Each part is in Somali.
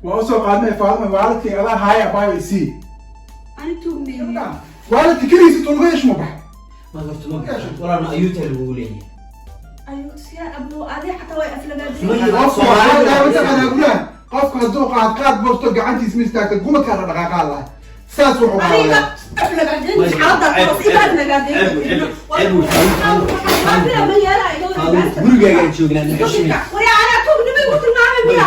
Waa usoo qaadnay Faaduma, walletkii adaa haaya, abaayo, isii. Ani tuug mihi. Walletka keligiisa intuu laga yeesho ma bax. Ma horta ma walaalna ayuuta lagugu leeyahay. Ayuutiya abu adi xataa way aflagaadeen. Qofku waxaa dhahay, mataqaanaa, gulaha qofku hadduu qaad qaad borto, gacantiis ma istaagta, gumadkaa dhaqaaqaa lahay, saas wuxuu Adiga qaadanaya. aflagaadeen, xaaladda iga aflagaadeen. Gurigaagaan joognaa, naxashimay. Wari anaa tuugnimo igu tilmaamay miya?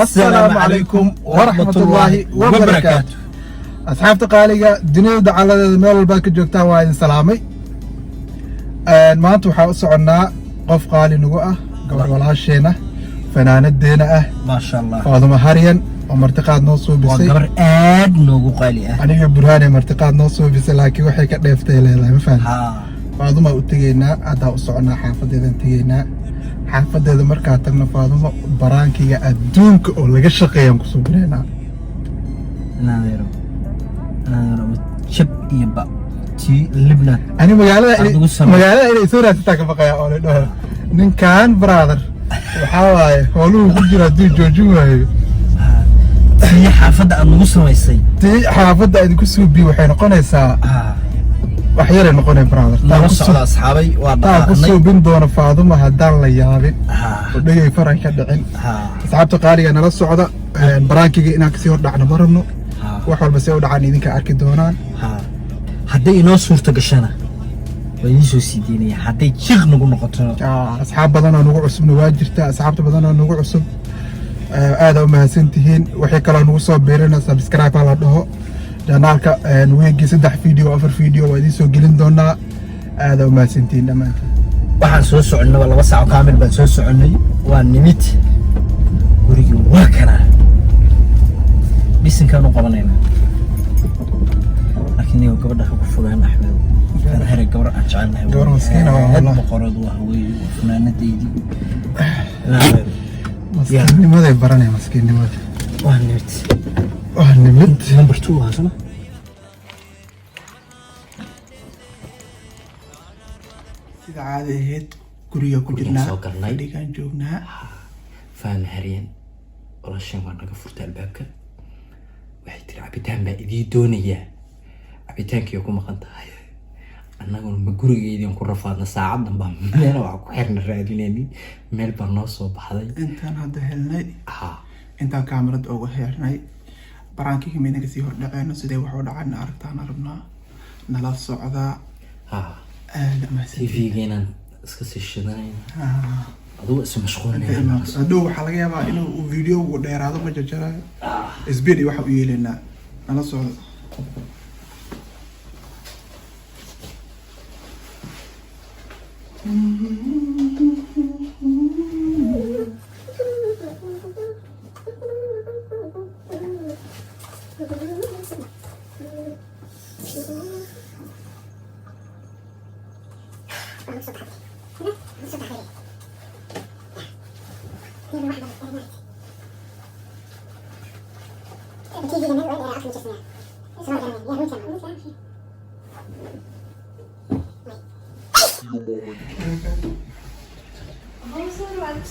Assalaamu calaykum waraxmatullaahi wabarakaatu. Asxaabta qaaliga, dunida dacaladeeda meel walbaad ka joogtaan, waa idin salaamay. Maanta waxaa u soconnaa qof qaali nagu ah, gabar walaasheena, fanaanadeena ah. Maasha Allah. Faaduma Haryan oo martiqaad noo waa suubisay. Gabar aad noogu qaali ah. Aniga Burhaane martiqaad noo suubisay, laakiin waxay ka dheeftay leedahay, ma fahamta? Haa. Faaduma u tegaynaa, haddaa u soconaa, xaafadeedan tegaynaa. Xaafadeeda markaa tagno, Faaduma prankiga adduunka oo laga shaqeeyaan ku suubinaynaa. Naadeero, naadeero, jab iyo ba tii libna. Ani magaalada Aad ugu samee. Magaalada inay soo raadsataa ka baqaya oo la dhaho ninkan brother waxaa waaye hooluhu ku jira hadduu joojin waayo. Tii xaafadda aad nagu samaysay. Tii xaafadda idinku suubiye waxay noqonaysaa wax yaray noqonay, brother. Nala socda, asxaabay, waa Taa ku dhaqaaqnay. suubin doona Faaduma haddaan la yaabin oo dhegay faran ka dhicin. Asxaabta qaaliga, nala socda. Prankiga inaan kasii hor dhacno ma rabno. Wax walba see u dhacaan idinka arki doonaan. Hadday inoo suurta gashana waa idiin soo sii deynaya, hadday jiq nagu noqotona. Asxaab badan oo nagu cusubna waa jirta. Asxaabta badan oo nagu cusub, aada u mahadsan tihiin. Wixii kaloo nagu soo biirina, subscribe ha la dhaho channelka. Weegii saddex video, afar video waa idiin soo gelin doonaa. Aada u mahadsan tihiin dhammaantiin. Waxaan soo soconnaba 2 saac kaamil baan soo soconnay. Waa nimid gurigii, waa kanaa. Bisinkaan u qabanaynaa, laakiin niyo gabadha ha ku fogaan, Axmedow. Here gabar aan jecelnahay. Gabar miskiin ah, aad wallah. Boqorad waa wey, waa funaanadeydii. Maskiinnimaday baranaya, maskiinnimada. Waa nimid. Waa nimid. Number 2 waa soma. Sida caadi ahayd, guriga ku Gurigaan jirnaa. soo galnay. Fadhigaan joognaa. Fahmi Haryan walaashan waa naga furtay albaabka. Waxay tiri, "Cabitaan baa idii doonayaa." Cabitaankii ku maqan tahay, annaguna ma gurigeydii ku rafaadna. Saacadan baa meel wax ku xirna raadinayni, meel baa noo soo baxday. Intaan hadda helnay, ha intaan kaamarada uga xirnay, prankigii midna kasii hordhaceyno, sidee wax u dhacayna aragtaan rabnaa. Nala socdaa. Aada mahadsan. TV-ga inaan iska sii shidanayna, adugu is mashquulinaya. Hadhow waxaa laga yaabaa inuu video uu dheeraado, ma jarjarayo, speed iyo waxa u yeelaynaa. Nala socdo.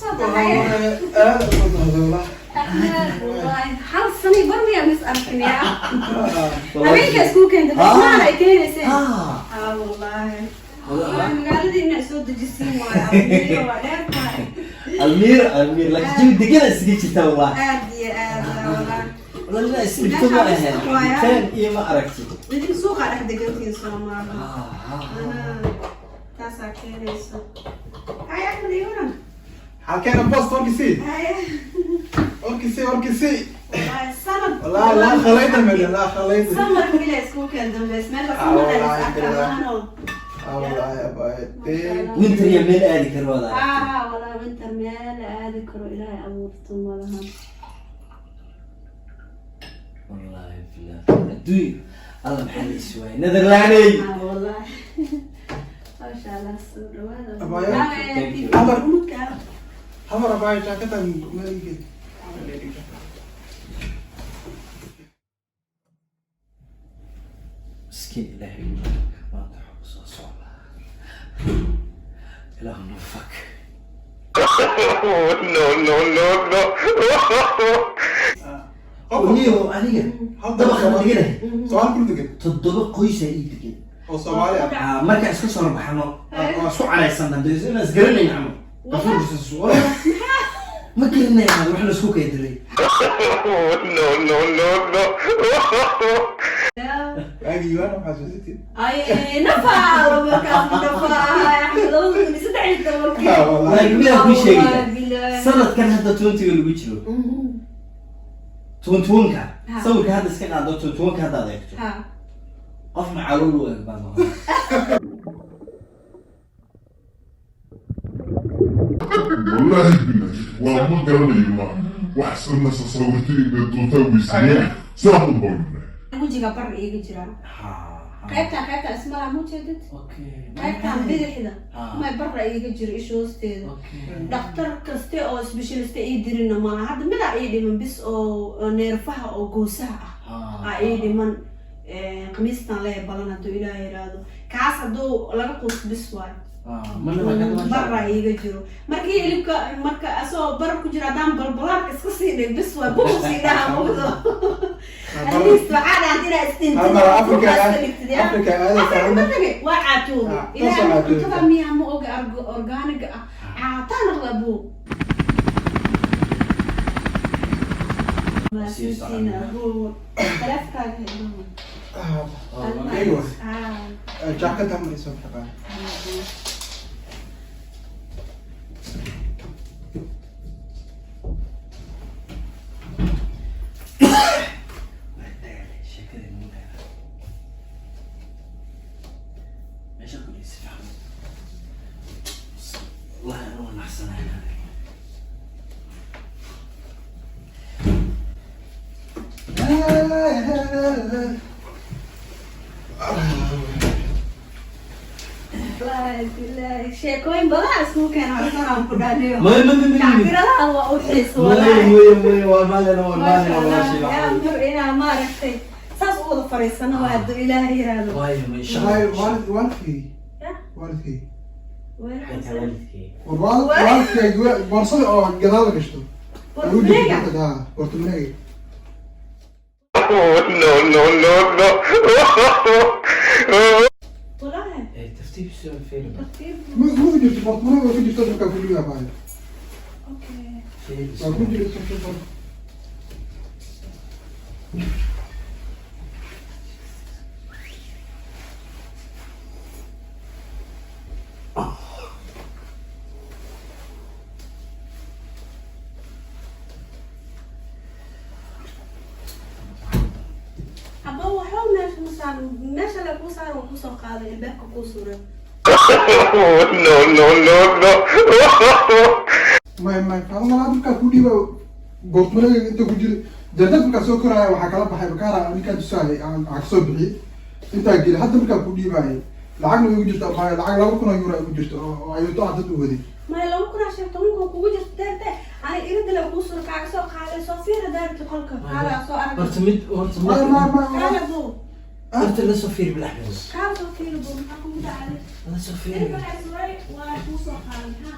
Aada u soo dahdoolaa. Hal sani bar miyaa mis arkin yaa habeenkaas kuu keentay basmaan ay keenayseen. Ah, wallahi magaaladii inaa soo dejisiin waayo. Almiira waa dheer tahay. Almiir, Almiir, laakiin jawi degan isaga jirta wallah. Aad iyo aad, wallahi. Wallah isdhigto ma ahayn taan iyo ma aragti. Idin suuqa dhex degantihiin, Soomaali taasaa keenayso. Hay, Axmed, iyo waran. Halkeena bost warkisii. Haye. Warkisii, warkisii. Wallahi sanad. والله لا خليت من لا خليت. Samar mila isku keen dambeys meel Ah, samar wallahi, is arkaa billah. maano. والله يا باي. Winter iyo meel aadi karo wada. Ah, wallahi winter meel aadi karo Ilaahay abuurto malahan. Wallahi billah, adduun alla maxaa la is waayay Netherlandey. Ah, wallahi, maasha Allah, soo dhawaada. Abaayo. Thank you. Amar. Mudka. Hamar abaayo, jaakadan ma igel. Miskiin Ilaahay, maanta waxaa kusoo socda. Ilaahu no fuck. No, no, no, no. Niyo aniga dabaqa ma dhiganahay. Soomaali kula degan. 7 qoys aa ii degan. Oo Soomaali ah. Ah, markaan iska soo baxno oo isku caraysanna, dee inaan isgaranayn camal. Ma garanayna wax la isku kaydiray. No, no, no, no. Waagii Uganda waxaa xasuusatid. Ay, nafaa markaas, nafaa Axmed, 2013. Ah, wallahi. Laakiin midaan kuu sheegaya. Wallahi billahi. Sanadkan hadda 20-ga lagu jiro, 21-ka, sawirka hadda iska qaado, 21-ka hadda aad eegto, qof macaluul u eg baan noqon. Wallaahi billahi, waa ma garanayo, ma wax sanna sawirtay doontaa weysiiyey saa un baan. Wejiga bar iiga jiraa. Qaybtaan ismalaha ma ujeedid? Qaybtaan bidixda may barra iiga jiro, isha hoosteeda. Dhakhtar kaste oo specialist ii dirina malaha. Hadda midaa ii dhiman bis oo neerfaha oo goosaha ah aa ii dhiman. Khamiistan lee balan, hadduu Ilaah yiraahdo. Kaas hadduu laga quus, bis waayo. Barra iiga jiro markii ilibka, marka asoo bar ku jiro haddaan balbalaarka iska sii dhig, bis waay, buku sii dhaha mugdo. At least waxaa dhaant inaa isdhintid. Hal mar Afrika Buka iska dhigtid, ya. Afrika aadaysa. Afrika ma tagay, waa caatoobe. Ah, Ilaahay taasoo caatoobe. Cuntada miyaa ma oga organiga ah, caataa noqda abuu. Sii socon. Abuu, taleefkaaga ilmaha. Aywa. Ah. Jaakada ma isoo xaqaa. Sheekada inuu leedahay meesha ku si fiican, wallahi anuu naxsanahay. Wallaahi billaahi, sheekooyin badan iskugu keena horsanaan ku dhaaniyo. Maya, maya, maya, maya. Tacbiradaha waa u xiis. Maya. Wallaahi. Maya, maya, waa maalin, waa Maasha maalin. Allah, Walaashay yaa mar inaa maaragtay saas u wada fariisano waa, hadduu Ilaahay yiraahdo. Waayo, ma insha Wallahi Allah. Waalidkay. Ya? Waalidkay. Xataa waalidkay. War waalidkay boorsada oo gadaal la gashto. Portugal. Portugal. No, no, no, no. Wallaahi. Eh, tartiib soo fiiri. Tartiib. Ma jirto portugal, waa ku jirto markaa ku dhigaa baayo. Okay. Fiiri. Waa ku jirto portugal. Aba, waxba meesha ma saaran, meesha la kuu saaran waa kusoo qaaday, albaabka kuu suran. No, no, no, no. May faado walaal, markaa ku dhiiba portugal inta ku jira jardad markaa soo koraya, waxaa kala baxay bakaara ninkaan tusaayay aan lacag soo bixiyey intaa geli. Hadda markaa ku dhiibaayay lacagna way igu jirta abaayo, lacag 2000 oo euro ay igu jirto oo ayuuto ah dad u waday. Maya, 2000 aa sheegto ninka kugu jirto deerte ani irida la kuu suran, kaaga soo qaaday. Soo fiiri daarti qolka, kaala soo arag. Horta mid, horta May mid. may may. Kaala buu. Horta la soo fiiri bilaxmed. Kaala soo fiiri buu, maxaa kugu dhacday? La soo fiiri. Ilka la suray waa kuu soo qaaday ha.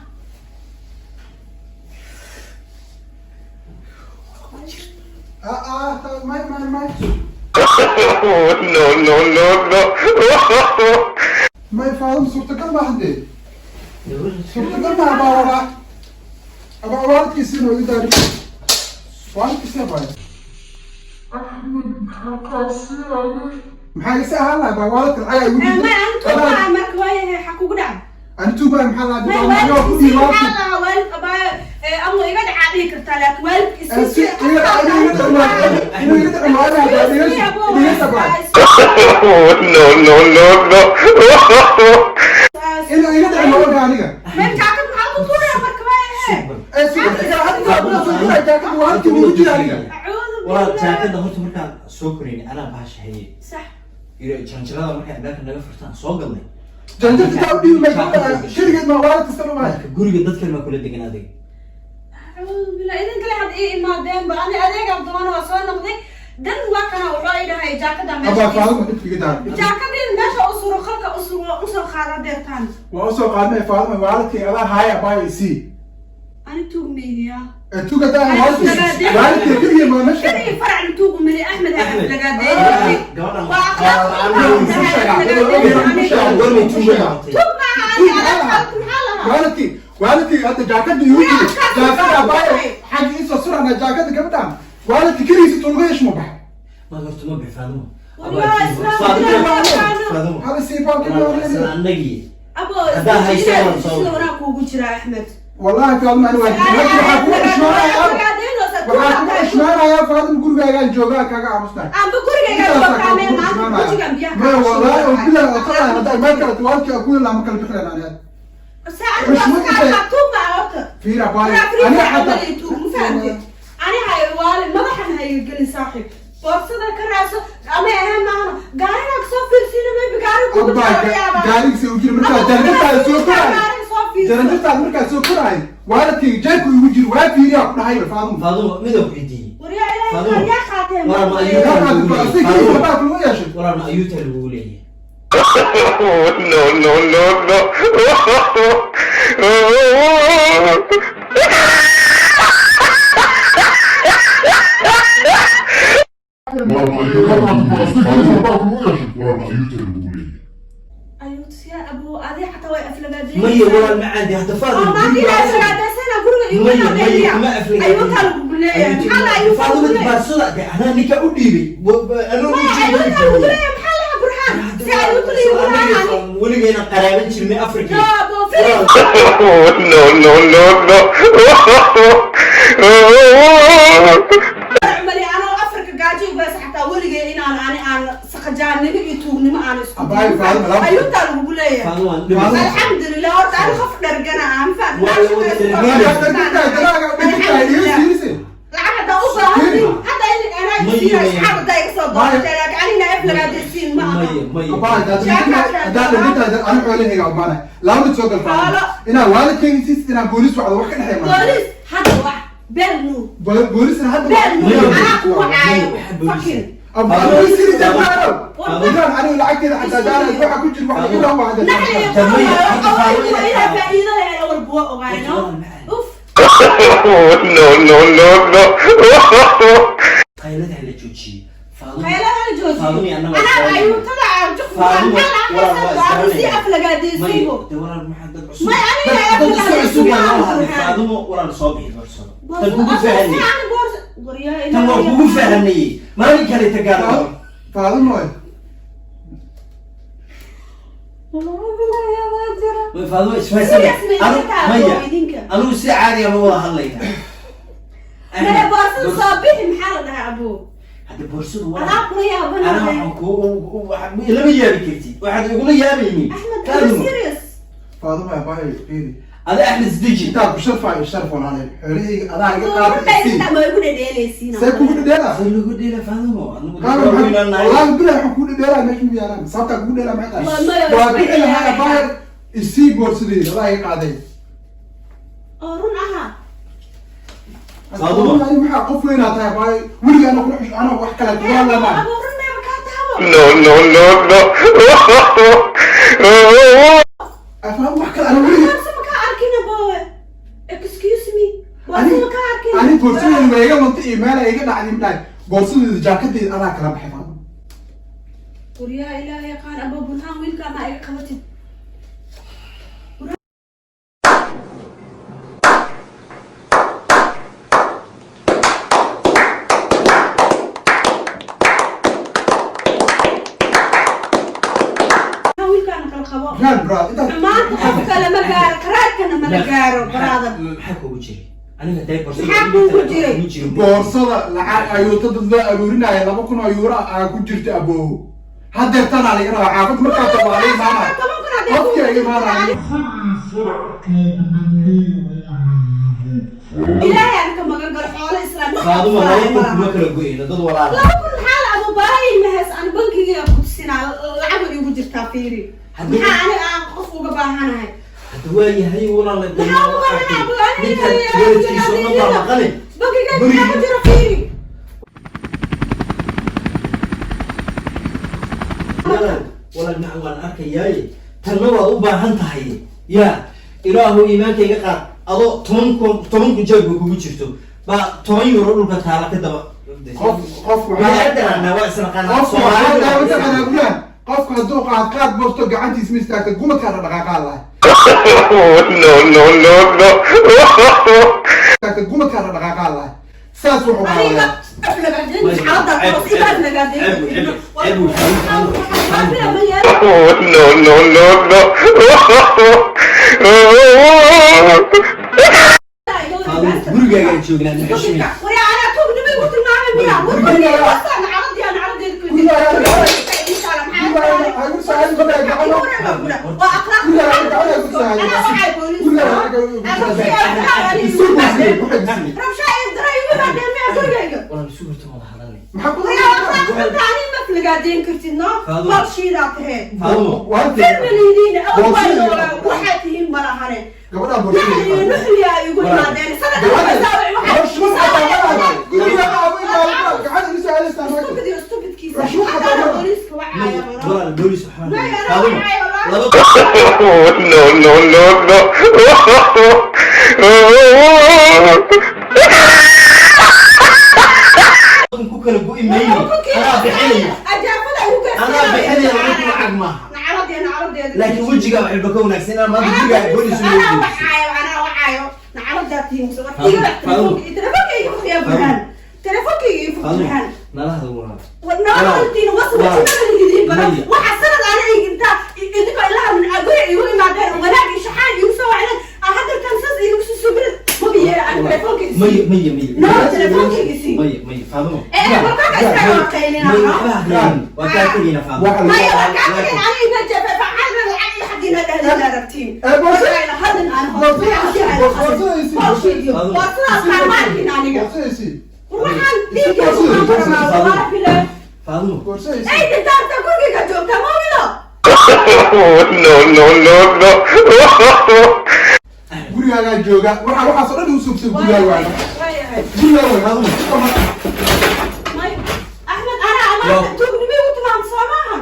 Ah ah, may may may. No, no, no, no. May faado, suurtagal ma haddee, suurtagal ma abaa walaa abaa waalidkiisiina igu daari, waalidkiisina baay maxaa isa ahaan lahaa baa waalidka lacag ay igu jirto. May ani tuubaa marka waayahay, xaa kugu dhacay? Ani tuubaa maxaa lahaa? May dib ku waalidkiisii dhiib maxaa waalidka. lahaa waalid abaayo ama iga dhacaa dhihi kartaa, laakiin waalidkiisii Si iga iga inuu iga dhacay. No, no, no, no. Inuu iga dhacay ma oga aniga. Meel jaakad maxaa ku tuuraya marka waayahay? Ee suurtagal hadda waa soo jiraa jaakad waalidkii wuu jira aniga. Acuudu Walaal, billah. jaakada horta markaan soo koraynay anaa bahasha hayay. Sax. Ilo janjarada markaan albaabka naga furtaan soo galnay. Janjarta taa u dhiibi may shirigeed ma waalid kasta ma Marka guriga dadkan maa kula degan adiga? Acuudu billah, idin kale had ii imaadeenba ani adeegaan doona waa soo noqday, dan waa kana wuxuu i dhahay jaakada abaa meesha faado ma iga daar. Jaakadii meesha u suro, qalka u suro, usoo qaada deertaan. Waa usoo qaadnay faaduma, waalidkay adaa haaya abaayo isii. Ani tuug meyniya. Tuga daa waalidkii, waalidkii keligii ma meesha. Keligii faracna tuug umali Axmed ha Axmed. aflagaadeeyay. Gabadhan Waa akhlaaq warmay tuuga noqotay. Tuug maaha ani, alaabta maxaa lahaa? Waalidkii, waalidkii hadda jaakada igu jiri, jaakada abaayo xagga iisoo surana, jaakada gabadhan waalidkii keligiisa tulga yeeshma baxa. Ma horta ma bixi, Faadumo. Wallahi, islaam. Faadumo. Hada siibaan. Isla annagii. Abo. Haddaa hayso waan soo. Sida wanaag kuugu jira, Axmed. Wallahi Faaduma, ani waa waxaa kugu xishmaanayaa, waxaa kugu xishmaanayaa Faaduma, gurigaagaan joogaa kaaga aamusnahay. Amba gurigayga waa kaameel maanta wejigan biyaha. Maya, wallahi oo bilahi oo talahay, haddaa meel kale waalidkii aku lama kala bixi lahaan aniga. Tuug ma horta. Fiira baayo, aniga xataa Ani hay waali madaxan hay gelin saaxiib. Boorsada ka raadso ama ahayn maahano gaarigaa kasoo fiirsiina, maybe gaari kugu Abbaa, gaarigiisa u jiri markaa jaranjartaada soo koraay, jaranjartaada markaa soo koraay, waalidkayga jeebku igu jiri, waa fiiriyaa ku dhahayba, Faaduma. Faadumo, midaan ku weydiiyey. Waryaa Ilaahay, yaa qaateen. Waran ayuu Baa lagu yeeshay. Waran ayuuta lagugu leeyahay. No, no, no, no. Warma ayuuta lagu leeyahay? Ayuutya abu adi xataa way aflagaadeen. Maya walaal macaadi hadda Oo Faaduma. maanta ilaa aflagaadeysana guriga igu Maya, maya, imaadeen. kuma aflagaadeen. Ayuutaa lagugu leeyahay, maxaa la ayuutaa Faaduma, lagu leeyahay? baarsada de anaa ninka u dhiibay. Anoo u Maya, dhiibay. ayuutaa lagu leeyahay, maxaa lahaa Burhaan si ayuuta la igu raacani? Weligeena qaraaban jirnay Afrika. No, abo fili. No, no, no, no. Mali anoo Afrika gaajo ugu haysa xataa weligay inaan ani aan saqajaannimo iyo tuugnimo aan isku Abaayo, Faaduma, ayuutaa lagugu leeyahay. Faaduma, waan dhibaysaa. Alxamdulilah, horta ani qof dhargana aan lacag haddaa u baahantin hadda in anaa isiina asxaab haddaa iga soo dooratee, laakiin anina aflagaadaysiin ma aha. Maya, maya. Ani xoolahayga ubaanay laba mid soo gal, Faaduma, inaa waalidkayga siis, inaa booliis wacdo, wax ka dhexeeya maaha. Booliis hadda wax beel nuu Boolisna hadda beel nuu Maya. anaa ku wacaayo fucking. Aniga lacagteeda xataa daana waxa ku jira wax iga waa hadda. Naxli iyo qurun waa inaa faa'iido lahayn awal buwa ogaayno uf. No, no, no, no. Qaylada hala joojiyey. Faaduma. Qaylada hala joojiyo. Faaduma iyo annaga Anaa waa ayuutada Faaduma, walaal waa si isgaranayna. aflagaadaysiibo. Maya, de walaal maxaa dad cusub. Maya, aniga Dad isku cusub baa loo hadlay. aflagaadaysiibo. Faadumo, walaal soo bixi boorsada. Tan kugu fahanay. Tan waa kugu fahanayey. Maalin kale ta gaar. Faaduma. Way Faadumo isfahansanay. Serious ma Anu idinka maya. oo idinka? Anigu si caadi ah ma wada hadlaynaa. Maya, boorsada soo bixi, maxaa la dhahaa abuu? Hadda boorsadu walaal. Anaa kula Anaa yaabanaya. waxaan ku lama yaabi kartid. Waxaad igula yaabaynin. Axmed, are you Faadumo. serious? Faaduma, abaayo, fiiri. Ada Axmed isdeji. Intaad ku sharfaayo sharf walaalay, xoolahayga adaa iga Marka qaada inta isii. ma igu dhedheelaysiin. See kugu dhedheelaa? Soo lagu dheela, Faadumo. Anigu dad waaweyn nahay. Wallaahi bilahi waxaan kugu dhedheelaa meesha mu yaalaan, sababtaa kugu dheelaa maxay tahay? Maya, Waa bixi lahaa abaayo, isii boorsadeyda adaa iga qaaday. Oo run aha. Faaduma. Ani maxaa qof weynaa tahay abaayo, weliga ana kula xush ana wax kale kuga lamaan. Abuu, run meeba kaa tahabo. No, no, no, no. Afaan wax kale ana weliga Boorsa ma kaa arkin aboowe. Excuse me. Boorsa ma kaa arkin. Ani boorsadeyda waa iga luntay iyo meel ay iga dhacday midhaay, boorsadeyda jaakadeyda adaa kala baxay, Faaduma. Waryaa Ilaahay yaqaan, aboo Burhaan, wiilkaa ma iga qabatid. Wiilkaana kala qabo. Raan bro intaad Maanta qofka lama gaaro, karaadkana ma la gaaro, brother. Maxaa kugu jiray? Aniga day boorsada. Maxaa kugu jiray? Kugu jiray. Boorsada lacag ayuuta dad loo aruurinaya 2000 oo yuuro ah aa ku jirta aboowo, haddeertanaa laga rabaa xaafad markaa tago waa laga imaanaya, qofkii ay imaanaya. Ilaahay aan ka magan galo xoolo islaam wax Faaduma, anfacaya 2000 malaha. kuma kala goyno dad walaal. 2000 maxaa la abu baahi mahays, aan bankiga ku tusinaa lacag way igu jirtaa, fiiri. Maxaa aniga aan qof uga baahanahay? Hadda waa yahay walaal. Maxaa uga baahanahay abu? Aniga Ninka weladkiisa oo dhan baa maqane. Bankiga maxaa ku jira, fiiri. Walaal, walaal macan waan arkayaaye, tanna waad u baahan tahay. Yaa ilaahu iimaankayga qaad. Adoo 10,000, 10,000 jeebka kugu jirto baa €10 dhulka taala ka daba. Qof qof Waa waa isnaqaanaa. Qofku waxaa mataqaanaa gudaha, qofku hadduu qaad qaad bosto gacantiis ma istaagta, gumadkaa dhaqaaqaa lahay. No, no, no, no. Istaagta, gumadkaa dhaqaaqaa lahay, saas wuxuu Adiga qaadaya. aflagaadeen, xaaladda qof iba aflagaadeen. No, no, no, no. Gurigaagaan joognaa, naxushmay. Waryaa, anaa tuugnimo igu tilmaamay miyaa? Warsaa nacradii, nacradeeda waa akhlaaq. Anaa waxay booliis rabshaa daray igu imaadeen miyaa gurigayga? Walaal, isu horta wada hadalnay. Maxaa ku Waryaa, akhlaaq xunta ani ma aflagaadeen kartid, no balshiidaa tahee. Faadumo. Firmalidiin awal waa noolaa, waxaa tihiin malahane. Gabadhaan Naxli nuxliyaa igu imaadeen sanad. Stupidkiisa booliiska wacaya. Walaal, boolis waxaa Maya, anaa Faadumo wacaya, walaal. laba No, no, no, no. Kun ku kala go'i mayno. Anaa bixinaya, anaa bixinaya. 2,000 lacag maaha, laakiin wejigaa waxay ka wanaagsan inaan maanta gurigaa boolis u yeedho. Faadumo, nala hadal, walaal. Waxa sanad ana inta idinka ilaha min guriga igu imaadeen, wanaag iyo shaxaan igu soo wacdeen, hadalkan saas igu soo subin maba yeela ani telefoonka. Maya, maya, maya. No, telefonkayga sii. Maya, maya, Faadumo. Ee markaa iskaga qaylina. Maya, waxba ha qaylin. Waa kaa tegayna, Faadumo. Maya, waa kaa tagin. Aniga jefe facaan lacag iyo xaggiina dhahdiina rabtiin. Hadin aan waa sidaas kaamaarkin aniga. Waxaan dhiigga waxaan bilaa. Faadumo. Ay dintaarta guriga joogta mawilo. No, no, no, no. Gurigaagaa jooga, waxaa waxaasoo dhan u sugtay gurigaaga waa Waayahay. gurigaaga waa. May Axmed, anaa amaanta tuugnimo igu tilmaamta soo maahan.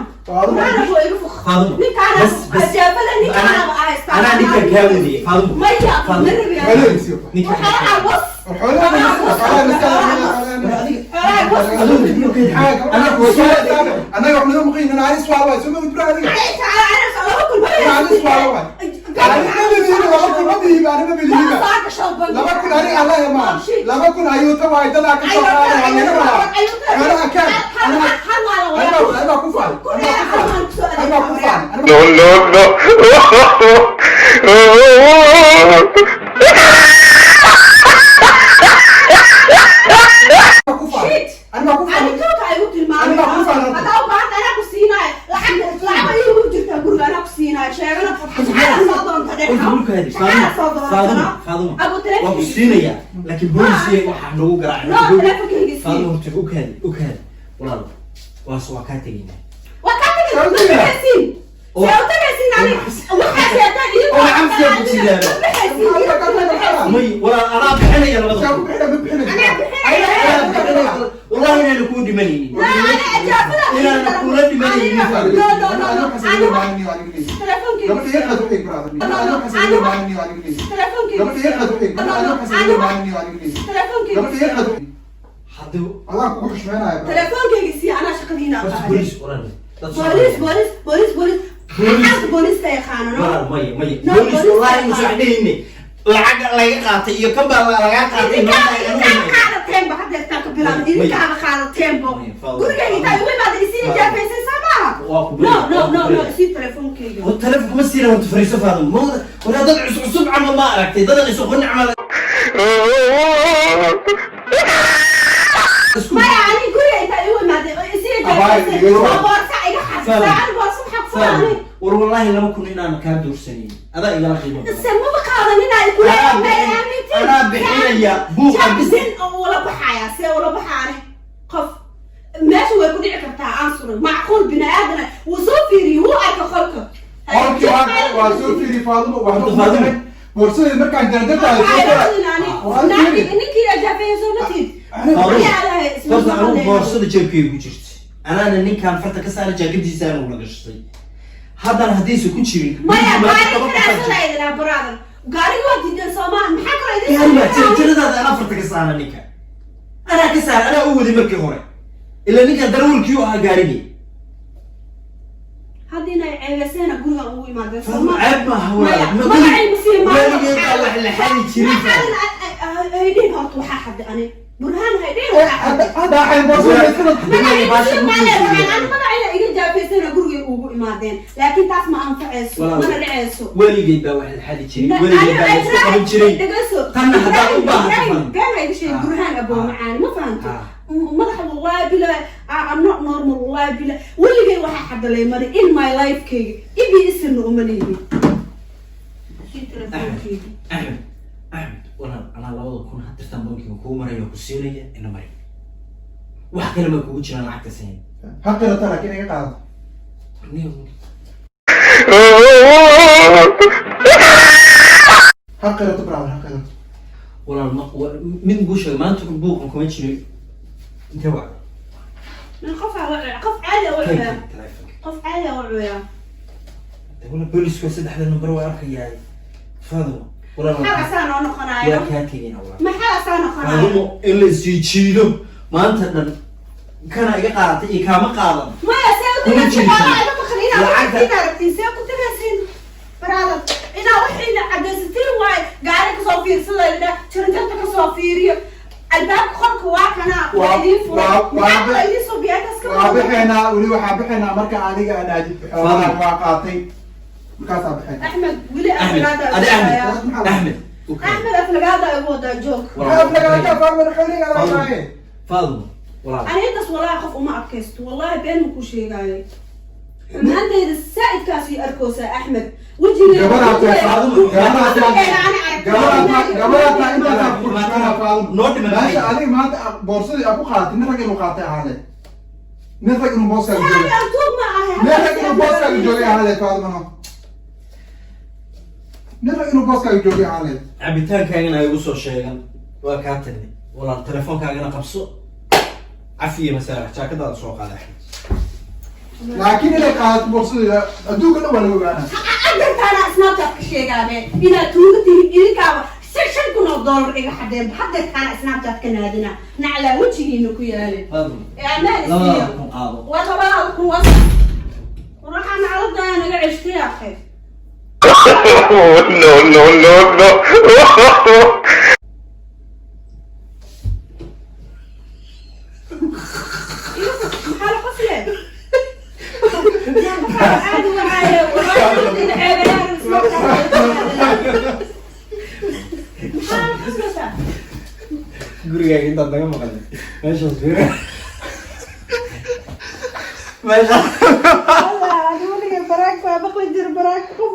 Maana buu iga fuq. Faadumo. Ninkaana Bas, bas. ajaabada ninkaana haystaa. Anaa ninkan kaa wadiyey, Faadumo. Maya. Faadumo. Ma rabi. Ninkan. Waxaa was. Annaga wax naga muqiin anis waa waay soo ma gudbra adiga. 2,000 aniga allah ma 2,000 ayuuta waay, dadaa ka soo qaaday waa laga rabaa xoolaha kaan. Anaa ku faay, anaa ku faay. No, no, no. Ku faay, anaa ku faay. Faadumo, Faadumo, waa ku siinayaa, laakiin booliisiya waxaa nagu garaacay. Faadumo, horta u kaadi, u kaadi, walaal. Waa kaa tegaynaa. May, walaal, anaa bixinaya 2,000. Saa ku bixina, ma bixinayso. Anaa bixinaya, wallahi inaanu kuu dhimanaynin, inaanu kula dhimanaynin. Gabadha yar qad waxay brother. Gabadha yar qad waxay. Gabadha yar qad. Haddii Adaan kugu xushmeynaya. Telefoonkayga sii, anaa shaqadiina horta aqaanay. booliis, walaal, dad Booliis, Soomaaliyeed. Booliis, booliis, booliis. Booliis. Xaalka booliiska yaqaano, no. Walaal, maya, maya. No, boolis booliis wallahi yaqaan. musu dhehayne lacag laga qaatay iyo kan baa lagaa qaatay. Idinkaaba qaadateen ba haddeertaan ka bilaabay, idinkaaba qaadateenbo. Maya, Faadumo. Gurigayga intaa igu imaada isii ijaafaysan saa maaha. Waa ku No, barya, no, waa ku no, no. barya. Isii telefonkayga. War, telefonka ma siina. Horta fariiso, Faadumo. Ma waraa dad cusub cusub camal ma aragtay, dadan isu qonin camal isku Maya, ani guriga intaa igu imaaday oo isii Abaay, ijaafaysan iga oo boorsa iga xasisa. Faadumo. Ani boorsa maxaa ku Faadumo, falani? War, wallaahi 2,000 inaan kaa doorsanayn adaa igala qiimo badan. Se maba qaadanin ay kula Anaa anaa bixinaya buuqa bis. Nin oo ula baxaya, see ula baxaane? Qof meesha way ku dhici kartaa aan suran macquul bini aadana wuu soo fiiriyey, wuu arka qolka. Qolkii waa soo fiiri, Faadumo, waxba kuma Faadumo. dhicin. Boorsadii markaan jarjartahay soo Ninkii ajaafeeya soo matid. Horta anugu boorsada jeebkayga ku jirta, anaana ninkaan farta ka saara, jaakadiisa aanu la gashtay. Haddana haddaysa ku jirin Maya maanta gaari 10 qof baa jirta. karaasanaydinaa, brother. Gaariga waa diideen, soomaa? Maxaa kaloo idin Gaari baa sameeyay? Tiradaada anaa farta ka saara ninka, anaa ka saara, anaa u waday markii hore, ilaa ninkan darawalkii u ahaa gaarigii. Hadda inay ceebeseena gurigan ugu imaadeen. Faadumo, ceeb maaha walaal. Maya, Ma magacay ma sii maayo. Weligeed baa wax la xadi jirin. Haydhiin horta waxaa xadday ani Burhaan, haydhiin waxaa xadday. Hadda waxay boorsadii iska Magacay Baasha ma sii ma maayo. kusiiyo. Waxaan ani magacayda iga jaafeysana gurigay ugu imaadeen, laakiin taas ma anfacayso. Walaal. Mana dhacayso. Weligeed baa wax la xadi jiray, weligeed baa la isku qaban jiray. Tanna haddaad u baahato fan. Been iga sheeg. Ah. Burhaan aboo Ah. macaani, ma fahanto? Ah. Madaxa wallahi bila I'm not normal, wallahi bila weligay waxaa xadalay mari in my life kayga ibi isirna uma lihi sii telefonkeyga. Axmed, Axmed, walaal, anaa 2000 hadirtaan bankiga kuu maraya oo ku siinaya. Ina mari, wax kale ma kugu jiraan lacagta sayn. Ha qirata, laakiin iga qaado. Ha qirato, brother, ha qirato. Walaal, ma mid kuu sheegay maanta buuqan kuma jiro. Intee waa? Min qof qof caadi ah wuxuu Telefonka. Qof caadi ah wuxuu. Wala boolisku saddexda number waa arkayaa. Fadumo, walaal, Maxaa asaa noo noqonayo? Waa kaa tegina, walaal. Maxaa asaa noqonayo? Faadumo, in la sii jiido maanta dhan, kana iga qaadatay iyo kaama qaadan. Maya, see u Kuma tagaysin? jiri Xoolaha karo. iga maqan inaa inaa rabtiin, see ku tagaysin, brother? Inaa wixiina cadaysatiin waaye. Gaari kasoo fiirsada, jaranjarta kasoo fiiriyo, albaabka qolka waa kana, waa idiin furay. Maxaa kaloo idiin soo biyaa intaas ka Waa badan? bixaynaa weli, waxaa bixaynaa marka adiga aad aadid. Xoolahan waa qaatay, markaasaa bixaynaa. Axmed, weli Axmed, aflagaada adi igu Axmed, wadaa. Axmed. Axmed, aflagaada igu wadaa, joog. Fadumo, walaal. Ani intaas wallahi qof uma adkaysto, wallahi been ma ku sheegaayo. Xumaantayda saa'idkaas ii arkoosaa, Axmed, wejigeeda. Noo dhiman. Meesha adiga maanta boorsadii aa ku qaadatay, nin rag inuu qaatay ahaale, nin rag inuu booskaaga joogay, Tuug ma ahay. nin rag inuu booskaaga joogay ahaale, Faadumano, nin rag inuu booskaaga joogay ahaale. Cabitaankaagana ay igu soo sheegan, waa kaa tagnay walaal. Telefoonkaagana qabso, cafiya masaalax, jaakadaada soo qaada, Axmed. Laakiin inay qaadato boorsadeeda adduunka dhan waa laga ogaanaa. Adartaana Snapchat ka sheegaabe inaad tuuga tihin. Idinkaaba si $5,000 iga xadeen. Hadeertaana Snapchat ka naadina, naclaa wejigiina ku yaale. Fadumo, Ee amaan isiiyo. 2000 qaado. Waa 2000 waa waxaa nacladaa naga ceshtay, akhi. No, no, no, no. Maxaa la qosle? Caadi waaye, wallahi ceebayaan Snapchat. Maxaa la qoslaysaa? Gurigaaga intaad naga maqlay, meeshaas fiiri, meeshaas. Wallahi weligay baraag baa maqli jira, baraag qof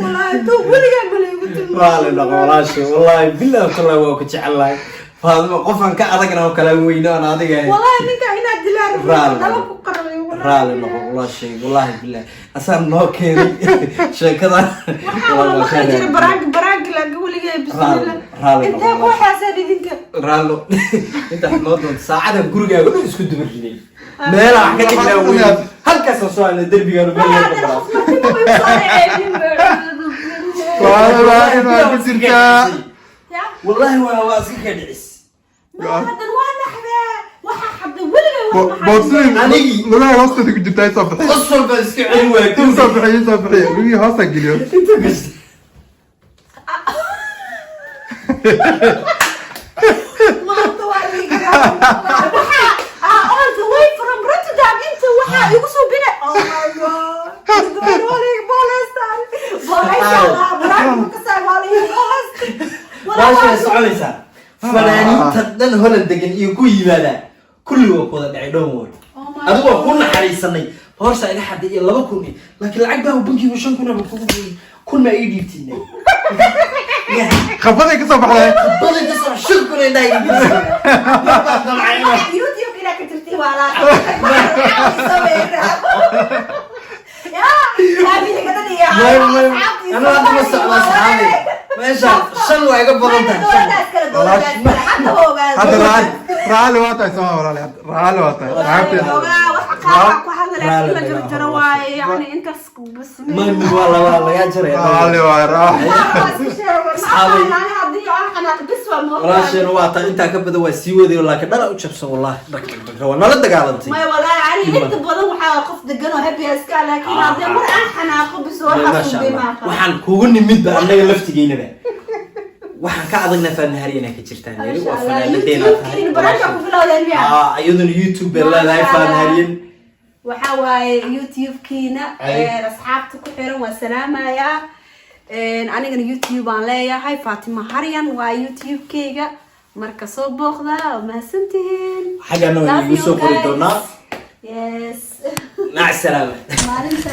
wallahi tuug weligay bala igu tilmaamay. Raali dhaqo, walaashay, wallahi billahi tallahi waa ku jecelahay, Faadimo. Qofaan ka adagna oo kala weyno aan adiga ahayn. Wallahi ninka inaad dilaan Raali daba noqo. ku qarabay wallahi. Raali noqo, walaashay, wallahi billahi asaan noo keenay sheekadan. Waxaa wala maqli jira baraag, baraag laakiin weligay bismillah. Raali noqo, Intee ku walaashay. waxaasaan idinka? Raallo, intaad noo doonto saacadan gurigaaga dhan isku duba riday, meelaa wax ka dhignaa weyn, halkaasaan soo halnay derbigaan meel Wallahi yar haddana ka qof marti ma igu soo dhaceeynin. Waa in waa ku jirtaa. Ya. Wallahi waa iska ka dhicis. Ma haddan waa naxdee, waxaa xadday weligay wax ma xadin. Boorsadii Anigii. lugaha hoosteeda ku jirtaa, soo bixi. Qosol baan iska celin waaya. Soo bixiy, soo bixiy, lugihii hoosta geliyo. Inta kasta. Maanta waa ii waxaa all the way from Rotterdam inta waxaa igu soo binay. Oh my God, waa la iga booleystaan, booleysaa baraag ka saa, waa la iga booleystay. Baasha way soconaysaa. Fanaaniinta dhan Holland degan iyo ku yimaadaa kulli waa ku wada dhacay. Don't worry, adigu waa ku naxariisanay. Boorsa iga xaday iyo 2000 iyo laakiin lacag baa bankigu 5000 aba kugu, 1000 ma ii dhiibtiin. Khafaday ka soo baxday. Badan ka soo 5000 indhaha iga gelisay. YouTube inaa ka jirtay waa la Anuu hadda ma socdo, saxaabi. Meesha shan waa iga badan tahay, shan. Hadda raali, raali waa tahay, soma walaali? Raali waa tahay, saxaabteeda. ahaada, laakiin la jarjaro waaye, yani intaas bas. Ma waa laba lagaa jaraya. Raali waa raali. Walaasheena waa taa, intaa ka badan waa sii wadayo, laakiin dhala u jabsan wallahi, dhag dhag dhag, waa nala dagaalantay. Maya walaahi, ani inta badan waxaa qof degan oo happy iska, laakiin haddii mar aan xanaaqo bis waxaa Maasha suubay Allah. maaqa. Waxaan kugu nimid ba annaga laftigeynaba waxaan ka adagnaa Faadma Haryan ka jirtaan yeri waa fanaanadeena tahay. Baraka ku bilowdeen miya? Ah, iyaduna YouTube bay leedahay. Maasha Faadma Allah. Haryan. Waxaa waaye YouTube-kiina. Ay. Asxaabta ku xiran waa salaamayaa. Anigana YouTube aan leeyahay, Fatima Haryan waa YouTube-keyga, marka soo booqda. Waa mahadsantihiin. Xaggana waan Love iigu you soo qori guys. doonaa. Yes. Mac salaama. Maalinta.